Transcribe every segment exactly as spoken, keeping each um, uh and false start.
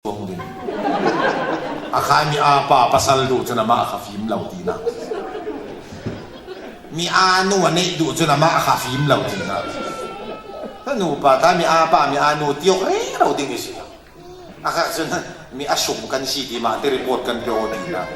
Kong ding. A khai mi a pa pasal duh cun amah kha fim lo tinak. Mi a nu a neih duh cun amah kha fim lo tinak. Ka nupa ta mi a pa mi a nu tiok rero ding i si lo. A khak cun mi a sum kan si ti mah ti report kan pe aw tinak.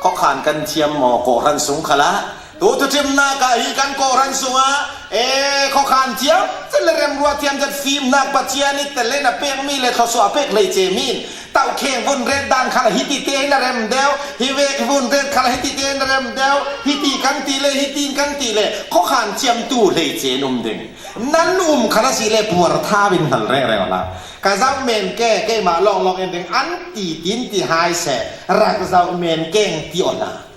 Khuakhan kan thiam maw, kawhhran sung khalah? Tu thuṭhimnak ah hi kan kawhhran sungah, e, khuakhan thiam cun le remruat thiam cun fimnak Pathian i tel le na pekmi le thluasuah a pek hleice mi in taukheng vun ret dan khalah hiti te na rem deuh, hi vek vun ret khalah hiti te na rem deuh, hiti kan ti le, hiti kan ti le, khuakhan thiamtu hleice in um ding. Nan um khalah si le puar tha in hngal rengreng la. Ka zoh men ke, keimah lawnglawng in ding an ti tin ti hai seh, rak zoh men keng ti awla.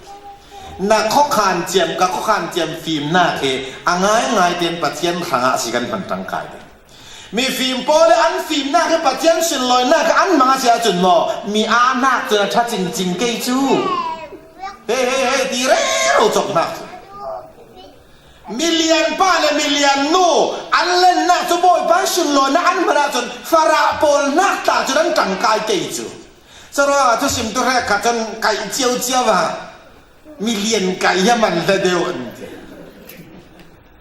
Na khuakhan thiam, ka khuakhan thiam fimnak hi a ngaingai tein Pathian hrangah si kan hman ṭangkai ding. Mifim pawl le an fimnak hi Pathian sunlawinak an hmang a si ahcun maw, mi aa nak cun a ṭha cingcing kei cu. He, he, he, ti rero cawknak cu. Milian pa le milian nu an lennak cu Bawipa sunlawinak an hman ahcun Farah pawl hnak tla cun an ṭangkai kei cu. Curuangah thusim tu hrekkhat cun kaih cio cio ah milian kaih hi a man hle deuh an ti.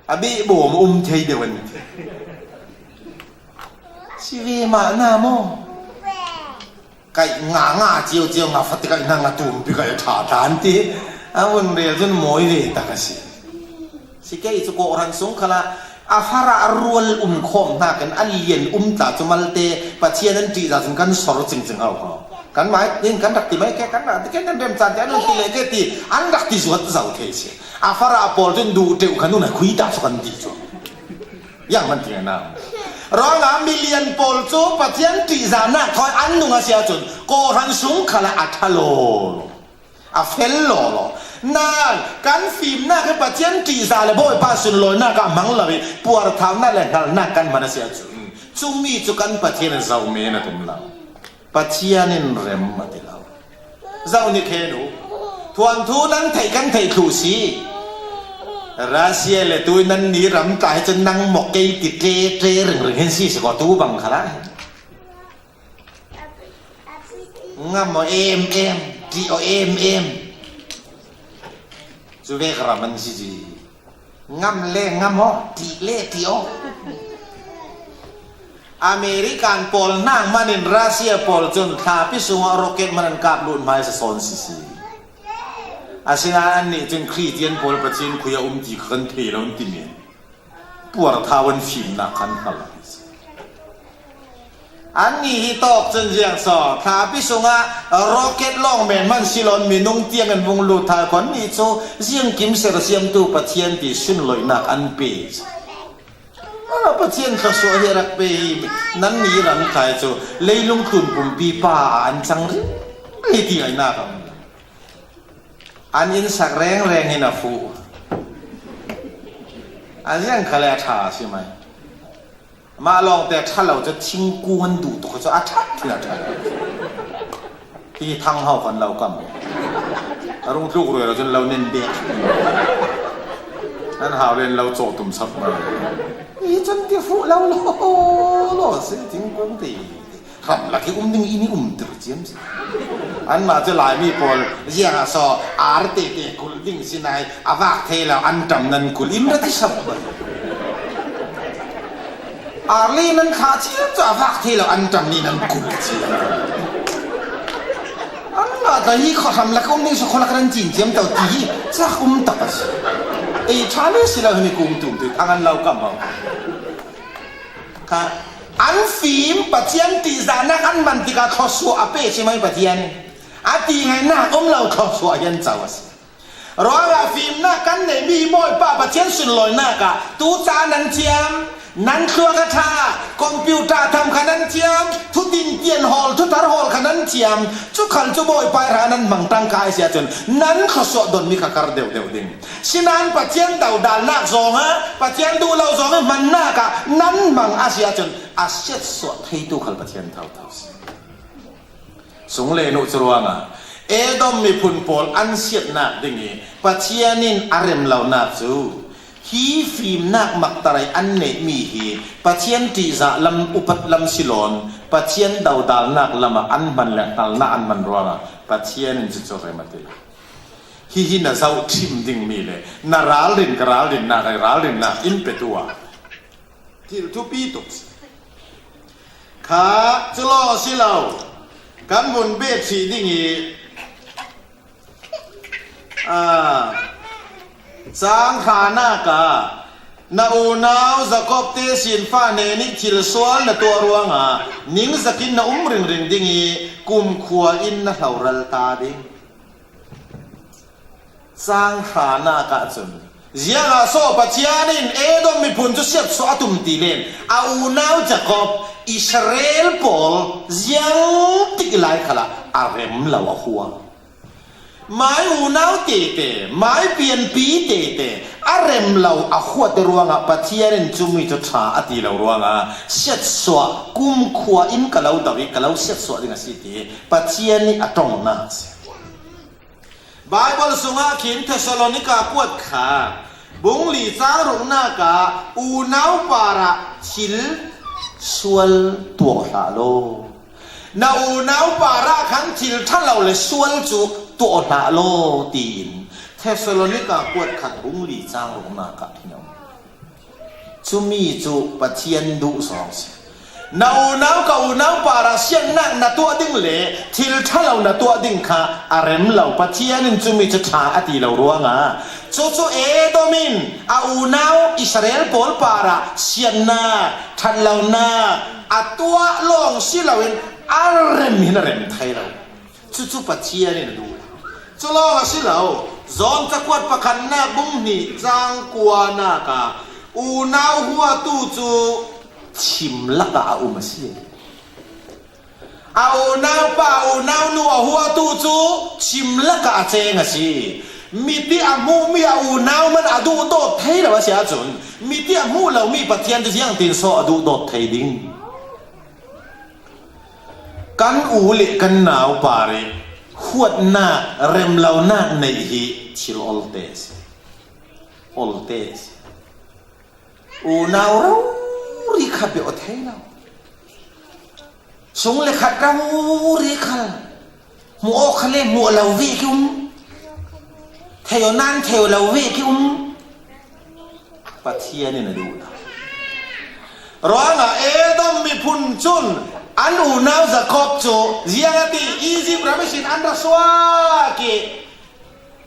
A bih bawm um thei deuh an ti. Si ve mah na maw? Kaih nga nga cio cio nga fate kaih na nga tumpi kaih ṭha ta an ti. A vun rel cun mawi ve tak a si. Si kei cu kawhhran sung khalah a Farah rual um khawm hna kan a lian um tla cu malte Pathian an ṭihzah cun kan sor cingcing hau ko. Kan mai in kan rak ti mai ke kan rak ti ke nan rem caan te an ti le ke ti an rak ti zuat zo thei si. A Farah pawl cun duh ṭeuh khan nun a khui ta cu kan ti cu. Yang man ti na. Ruangah milian pawl cu Pathian ṭihzahnak thawi an nung a si ahcun kawhhran sung khalah a ṭha law law. A fel law law. Nain kan fimnak hi Pathian ṭihzah le Bawipa sunlawinak ah hmang lo i puarthaunak le hngalhnak kan hman a si ahcun cumi cu kan Pathian in zoh men a tum lo. Pathian in rem a ti lo. Zoh ni khe nu. Thuanthu nan theih kan theih thluh si. Russia le tu nan ni ram tla hi cun nang maw kei ti ṭe ṭe ringring hin si si ko tu bang khalah. Ngam aw em em, ṭih aw em em. Cu vek ram an si ci. Ngam le ngam aw, ṭih le ṭih aw. American pawl hnak hman in Russia pawl cun thlapi sungah rocket man an kap lut hmaisa sawn sisi. Asinain annih cun Khristian pawl Pathian khui a um ti kha kan thei lo an timi. Puarthau an fimnak khan hngal. Annih hi tawk cun ziang so, thlapi sungah rocket lawng men hman si lo, minung tiang an vung lut thai kho, annih cu ziangkim sersiamtu Pathian ti sunloihnak an pe. Ah, Pathian thluasuah hi a rak pe hi, nannih ram kai cu leilung tlun pumpi pa ah an cang rih, rih ti ainak a um. An inn sak rengreng in a fuh. A ziang khal le a ṭha a si mai. Mah lawngte a ṭha lo cu thingkung an duh tuk cu a ṭha khin a ṭha lo. Hi thang hau khan lo kam. A rung tluk rero cun lo nen bek. An hau len lo cawh tum sak mai. Hi cun ti fuh lo lo lo si thingkung ti. Hram lak i um ding i ni um tir ciam si. Anmah cu Laimi pawl ziangah so ar tete kulh ding si nai a vak thei lo an ṭam nan kulh in rat i sap bal. Ar le nan thlah ciam cu a vak thei lo an ṭam nih nan kulh ciam. Anmah ka hi khuahram lak um ding si khualak nan cin ciam to ti hi cak um tak a si. Ei ṭha le si lo hi mi kung tum tu thang an lo kam ho. Kha an fim Pathian ṭihzahnak an man tikah thluasuah a pe si mai Pathian in. A ti ngainak um lo thluasuah hi an co a si. Ruangah fimnak kan neihmi hi Bawipa Pathian sunlawinak ah tu ca nan thiam, nan thluak a ṭha, computer tham kha nan thiam, thutin tian hawl, thuthar hawl kha nan thiam, cu khal cu Bawipa ih hrangah nan hmang ṭangka a si ahcun nan thluasuah donmi kha kar deuhdeuh ding. Sinain Pathian dodalnak zongah, Pathian duh lo zongah hmannak ah nan hmang a si ahcun a siatsuah theitu khal Pathian thotho si. Sung le nu cu ruangah Edom miphun pawl an siatnak ding i Pathian in a rem lonak cu Hi fimnak maktarai an neihmi hi Pathian ṭihzah lam, upat lam si loin Pathian dodalnak lamah an hman le hngalhna an hman ruangah Pathian in cucu rem a ti lo. Hihi na zohṭhim dingmi le na ralrin, ka ralrinnak, ei ralrinnak in petu ah thil thupi tuk si. Kha cu lawng a si lo. Kan vun bet ṭhih ding i, aa, cang hranak ah na unau Jakob te sinfa hnen i thil sual na tuah ruangah ningzakin na um ringring ding i kumkhua in na hloral ta ding. Cang hranak ah cun, ziangah so Pathian in Edom miphun cu siatsuah a tum ti len a unau Jakob Israel pawl ziangtik lai khalah a rem lo a hua. Mai unau tete, mai pianpi tete a rem lo a huat ruangah Pathian in cumi cu ṭha a ti lo ruangah siatsuah, kumkhua in ka lo do i ka lo siatsuah ding a si ti Pathian nih a ṭongnak a si. Baibal sungah khin Thessalonika kuat kha bung li cang ruknak ah unau parah thil sual tuah hlah law, na unau parah khan thil ṭha lo le sual cu tuah hlah law, tiin Thessalonika kuat khat bung li cang ruknak ah khin a um. Cumi cu Pathian duh zong si. Na unau ka unau parah siatnak na tuah ding le thil ṭha lo na tuah ding kha a rem lo. Pathian in cumi cu ṭha a ti lo ruangah cucu Edom in a unau Israel pawl parah siatnak, ṭhat lonak a tuah lawng si loin a rem hin a rem thei lo. Cucu Pathian in a duh lo. Cu lawng a si lo. John cakuat pakhatnak bung hnih cang kuanak ah unau huatu cu chim lakah a um a si. A unau pa, unau nu a huatu cu chim lakah a ceng a si. Miti a hmuhmi a unau man a duhdawt thei lo a si ahcun miti a hmuh lomi Pathian cu ziangtin so a duhdawt thei ding? Kan u le kan nau parih huatnak, remlonak neih hi thil olte a si. Olte a si. Unau rori kha bia aw thei lo. Sung le khat rori khal hmuh awk kha le hmuh lo ve ki um. Thei aw nan thei lo ve ki um. Pathian in a duh lo. Ruangah Edom miphun cun an unau Jakob cu ziang a ti, Izipt ram ihsin an ra suak i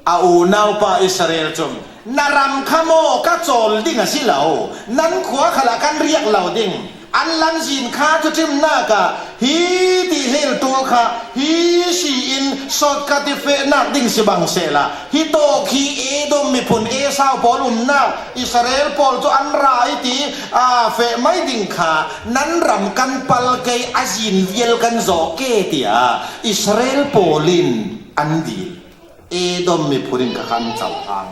a unaupa Israel cun, na ram kha maw ka cawl ding a si lo, nan khua khalah kan riak lo ding. An lamzin kha thuṭhimnak ah hi ti hlelṭul kha hi si in shortcut i fehnak ding si bang sehla, hi tawk hi Edom miphun Esau pawl umnak Israel pawl cu an ra i ti, aa, feh mai ding kha nan ram kan pal kei a zin vial kan zawh ke tiah Israel pawl in an dil. Edom miphun in kha khan cohlang.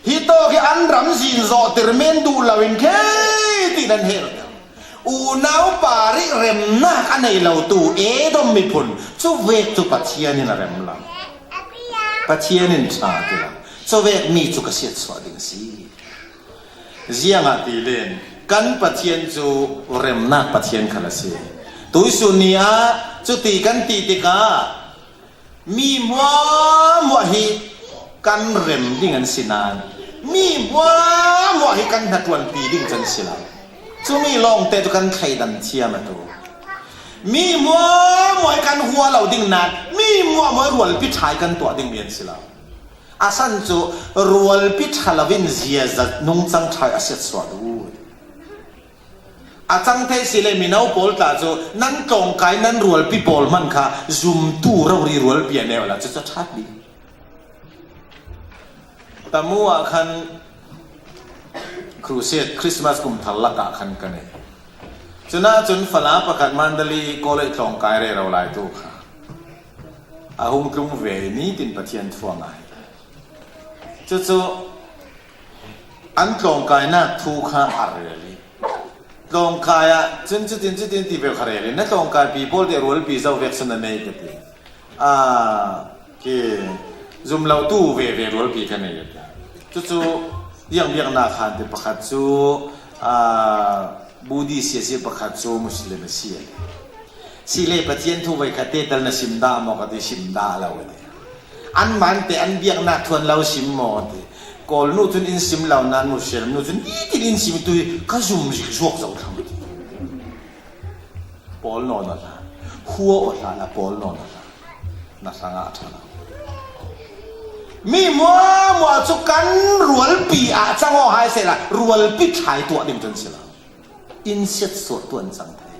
Hi tawk hi an ram zin zawhtir men duh loin khe ti nan herh. Unau parih remnak a nei lo tu Edom miphun cu vek cu Pathian in a rem lo. Pathian in ṭha ti lo. Cu vek mi cu ka siatsuah ding a si. Ziangahtile kan Pathian cu remnak Pathian khal a si. Tuisun ni ah cuti kan ti tikah, mi hmuahhmuah hi kan rem ding an si nain, mi hmuahhmuah hi kan hnaṭuanpi ding can si lo. Cumi lawngte cu kan thleidan thiam a tu. Mi hmuahhmuah hi kan hua lo ding nain, mi hmuahhmuah hi rualpi ṭha hi kan tuah dingmi an si lo. A san cu rualpi ṭha loin ziaza nungcang ṭha hi a siatsuah duh. A cang thei si le mino pawl tla cu nan tlawngkai nan rualpi pawl hman kha zumtu rori rualpi a neu la cucu ṭhat dih. Tamu ah khan crusade, Christmas kum thar lakah khan ka nei. Cunah cun fala pakhat Mandalay College tlawngkai rero lai tu kha a hung tlung ve nitin Pathian thu a ngai. Cucu an tlawngkainak thu kha a rel i tlawngkai ah cun cutin cutin ti ve kha rel i na tlawngkaipi pawl te rualpi zo vek cu na nei ka ti. Aa, ki zum lo tu veve rualpi ka nei ka ti. Cucu Ziang biakna khan te pakhat cu, aa, Buddhist a si, pakhat cu Muslim a si. Si le Pathian thu veikhat te tal na sim dah maw ka ti, sim dah lo a ti. An man te an biaknak thuan lo sim maw ti. Kawl nu cun in sim lo nan Muslim nu cun nitin in sim tu hi ka zum zik zuak zo thang ti. Pawl nawn a hla. Khua aw hla la pawl nawn a hla. Na hrangah a ṭha lo. Mi muahmuah cu kan rualpi ah cang aw hai sehla rualpi ṭhai tuah ding cun si lo. In siatsuah tuah an cang thei.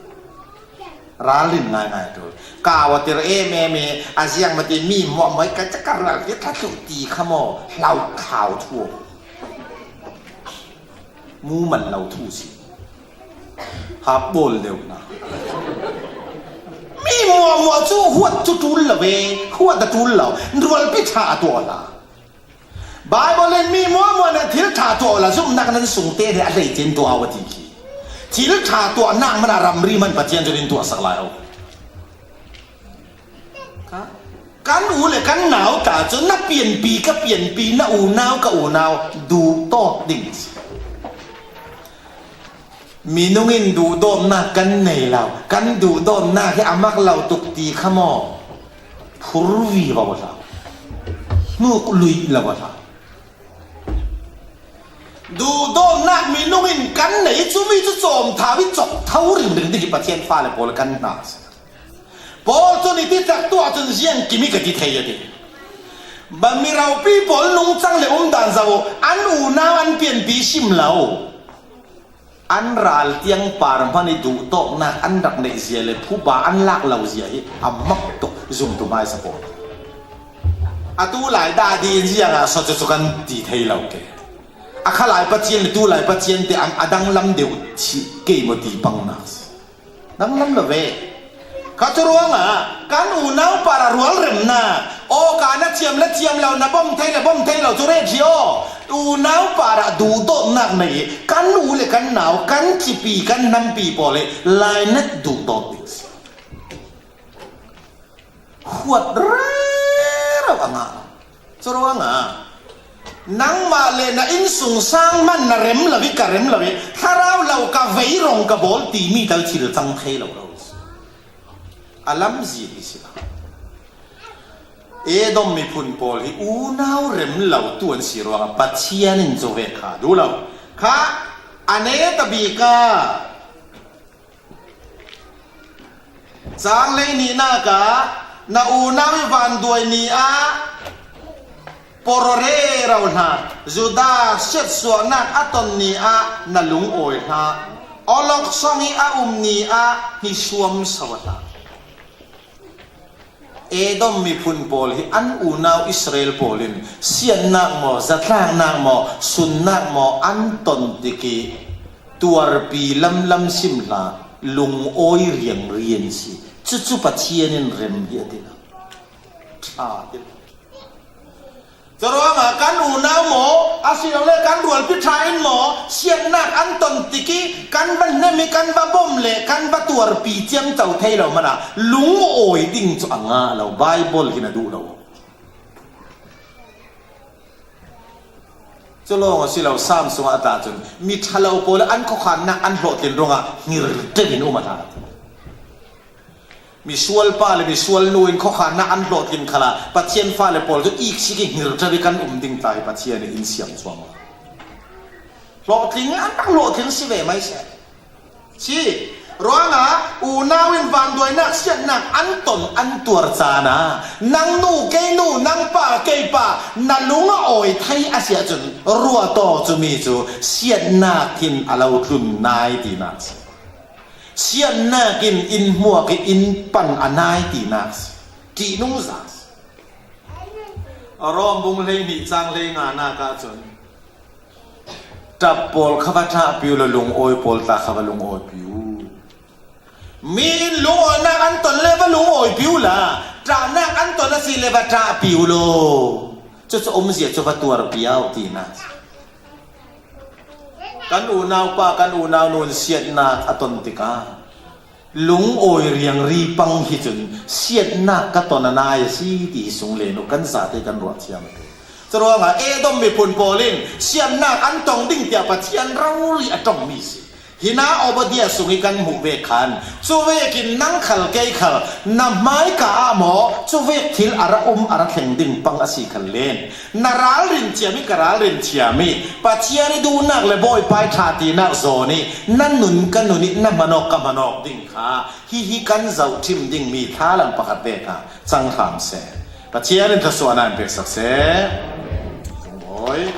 Ralrin ngaingai a ṭul. Kau a tir em em i a ziang mah ti mi muahmuah ka cakar rualpi ṭha thluh ti kha maw hlau thlau thu. Mu man lo thu si. Hap bawl deuh hna. Mi muahmuah cu huat cu ṭul lo ve, huat a ṭul lo, rualpi ṭha a tuah hna. Baibal in mi muahmuah nih thil ṭha tuah awla zumhnak nan sung te nih a hleice in tuah aw a ti khi. Thil ṭha tuahnak hmanh ah ramri hmanh Pathian cun in tuahsak lai aw. Ka, kan u le kan nau ta cu na pianpi ka pianpi, na unau ka unau duhtawk ding a si. Minung in duhdawtnak kan nei lo, kan duhdawtnak hi a mak lo tuk ti kha maw? Phur vivo hlah, hnuk luih lo hlah. Duhdawtnak minung in kan nei cu mi cu cawm thau i cawk tho ringring ding hi Pathian fale pawl kan hna a si. Paul cun i ti tak tuah cun ziangkim i ka ti thei a ti. Bami ropi pawl nungcang le umdan zoh an unau an pianpi sim lo. An ral tiang par hmanh i duhtawknak an rak neih zia le phuba an lak lo zia hi a mak tuk zumtu hmaisa pawl. Atu lai dah dih in ziangah so cucu kan ti thei lo ke. A khalai Pathian le tulai Pathian te a danglam deuh chih kei maw ti pangnak si. Danglam lo ve. Kha cu ruangah kan unau parah rualremnak, awka na thiam le thiam lo, na bawm thei le bawm thei lo cu ret hi aw. Unau parah duhdawtnak nei i kan u le kan nau, kan cipi, kan nampi pawl i lainat duhdawt ding si. Huat rero a ngah lo. Curuangah nangmah le na innsungsang hmanh na rem lo i ka rem lo i thlarau lo ka veirong ka bawl timi tal thil cang thei lo lo. A lamzin hi si lo. Edom miphun pawl hi unau rem lo tu an si ruangah Pathian in cu ve kha duh lo. Kha a neta bik ah Cang hlei nihnak ah na unau i vanduai ni ah porh rero hna, Judah siatsuahnak a ton ni ah na lungawi hna, awlok song i a um ni ah hnisuam so hna. Edom miphun pawl hi an unau Israel pawl in siatnak maw, zatlaknak maw, sunnak maw an ton tik i tuarpi lamlam sim hlah, lungawi riangri an si. Cucu Pathian in rem hi a ti lo. Ṭha hi lo. Curuangah kan unau maw, asilole kan rualpi ṭha in maw, siatnak an ton tik i kan va hnem i kan va bawm le kan va tuarpi ciamco thei lo hmanh ah lungawi ding cu a ngah lo, Baibal hin a duh lo. Cu lawng a si lo, Sam sungah a tah cun mi ṭhalo pawl an khuakhannak an hlawhtlin ruangah hngir ṭep in um a hna. Misual pa le misual nu in khuakhannak an hlawhtlin khalah Pathian fale pawl cu iksik i hngir ṭep i kan um ding tla hi Pathian in in siam cuang lo. Hlawhtling an rak hlawhtling si ve mai seh. Si, ruangah unau in vanduainak siatnak an ton an tuar caan ah nang nu kei nu, nang pa kei pa na lung a awi thei a si ahcun ruat aw, cumi cu siatnak hin a lo tlun nai tinak si. Siatnak in in hmuak i in pan a nai tinak si. Ṭihnung za si. Rom bung hleihnih cang hleinganak ahcun ṭap pawl kha va ṭahpi u law, lungawi pawl tla kha va lungawipi u. Mi in lungawinak an ton le va lungawipi u la, ṭahnak an ton a si le va ṭahpi u law, cucu umzia cu va tuarpi au tinak. Kan unau pa, kan unau nu in siatnak a ton tikah lungawi riangri pang hi cun siatnak ka ton a nai a si ti hi sung len u, kan zate kan ruah thiam a ti. Churuangah Edom miphun pawl in siatnak an tong ding tiah Pathian rori a tongmi si. Hina Obadiah sung i kan hmuh ve khan, cuvekin nang khal kei khal na hmaika ah maw cuvek thil a ra um a ra thleng ding pang a si khan len, na ralrin thiam i ka ralrin thiam i Pathian i duhnak le Bawipa i ṭhatinak zawn i na nun ka nun i na hmanawk ka hmanawk ding kha hihi kan zohṭhim dingmi thlalang pakhat vek ah cang hram seh. Pathian in thluasuahna in peksak seh. Zungbawi.